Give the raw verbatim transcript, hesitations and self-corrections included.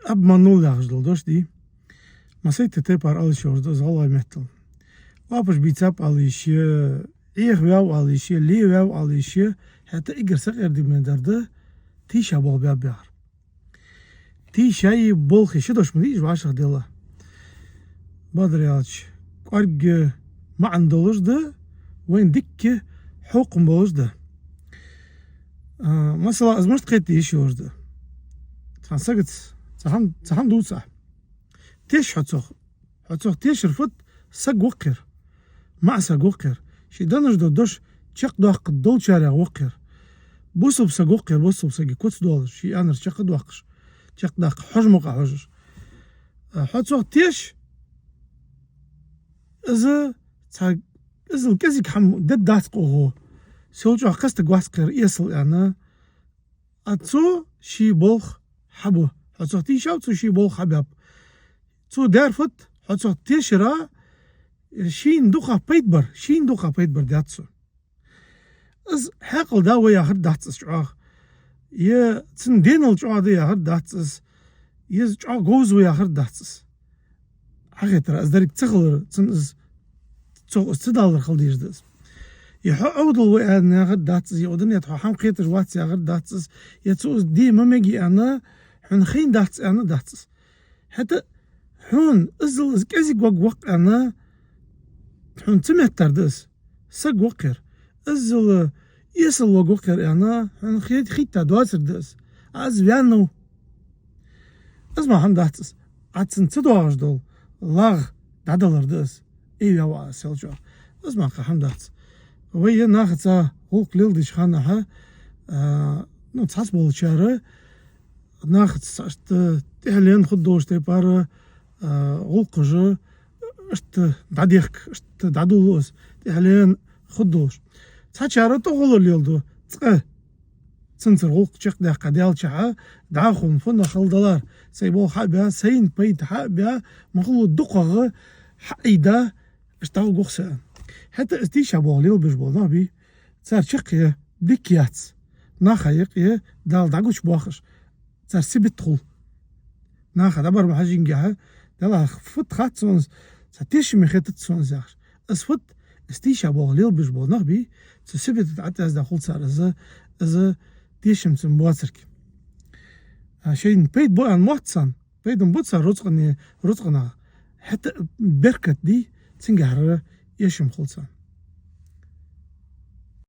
Обманул яхаш дола дош дий. Масийтта тайпара ала йиш йолаш да из гӀалгӀай меттала. Оапаш бийцаб ала йиш я, Ӏехаваьв ала йиш я, леваьв ала йиш я, хӀаьта эггара сакъердаме дар да тийша болх баьб яхар. Тийшеи болхеи ши дош ма дий уж вӀашагӀделла. Бакъдар аьлча, кӀоарга маӀан долаш да, вайна дикка хьокхам болаш да. А, масала, из мишта кхетаде йиш йолаш да? Цхьан сагаца цхьа хӀама, цхьа хӀама дувц Ӏа. Теш хьо цох. Хьо цох тешар фуд? Саг ва-кх ер. МаӀа саг ва-кх ер. Ший денна дола дош чакхдоаккхаргдолчарех ва-кх ер. Бусалба саг ва-кх ер, бусалба сага куц доалаш, ший аьннар чакхдоаккхаш, чакхдаккха хьожа мукъагӀа хьожаш. А, хьо цох теш, из цхьа, иззал кӀезига хӀама дергдац-кх оаха, сел чӀоагӀа кхы стаг вац-кх ер эсала аьнна, а цо ший болх хьабу. Хьо цох тийшав, цо ший болх хьабаьб. Цо даьр фуд? Хьо цох тешар, шийна дукха пайда бар, шийна дукха пайда бар даьд цо. Из хьаькъал да ва яхар дац из чӀоагӀа. Е цун денал чӀоагӀа да яхар дац из. Е из чӀоагӀа говза ва яхар дац из. Хьахетар, из деррига ца хилар, цун из цох из ца далар хила дезаш да из. Е хьо Ӏовдал ва аьнна яхар дац из, е укх дунен тӀа хьо хӀама кхеташ вац яхар дац из, е цо из де ма мег аьнна, хьона хайнадац аьнна дац из. ХӀаьта хьона иззал из кӀезига варг ва-кх аьнна, хьона ца меттар да из. Саг ва-кх ер. Иззал эсала варг ва-кх ер аьнна, хьона хет-, хетта доацар да из. Ӏа из ваьннав. Из мара хӀама дац из. Ӏа цунна ца доагӀаш дола лагӀ дӀадалар да из. Ӏе ваьв Ӏа сел чӀоагӀа. Из мара кхы хӀама дац. Вай е нахаца гӀулакх леладеча хана хьа, а, ну, цхьацца болчар, нахаца иштта тӀехьленна хургдолаш тайпара, а, гӀулакхаш, иштта дӀадехка, иштта дӀадуллу из, тӀехьленна хургдолаш. Цхьачар тӀагӀолла леладу, цкъа цунцара гӀулакх чакхдаьккха даьлча хьа, дӀахо фуннагӀа хала далар, сай болх хьа а баь, сайна пайда хьа а баь, ма хулла дукхагӀа хьа а Ӏийда, иштта дӀагӀоргва-кх со. ХӀаьта из тийша болх лелабеш бола нах бий, цар чаккхе дика яц. Наха юкъе Дала дӀагучабоахаш, цар сибат хул. Наха дӀабар ма хьажа жингехьа, Далла, фуд хац сона из, цхьа тешаме хетац сона из яхаш. Из фуд? Из тийша болх лелабеш бола нах бий, цу сибата тӀа ӀотӀаяздаь хул цар из, из тешам цунна боацилга. А, шоашта пайда бу аьнна мотт царна, пайда бу цар рузкъане, рузкъанах. ХӀаьта беркат дий, цунгахьара эшам хул царна.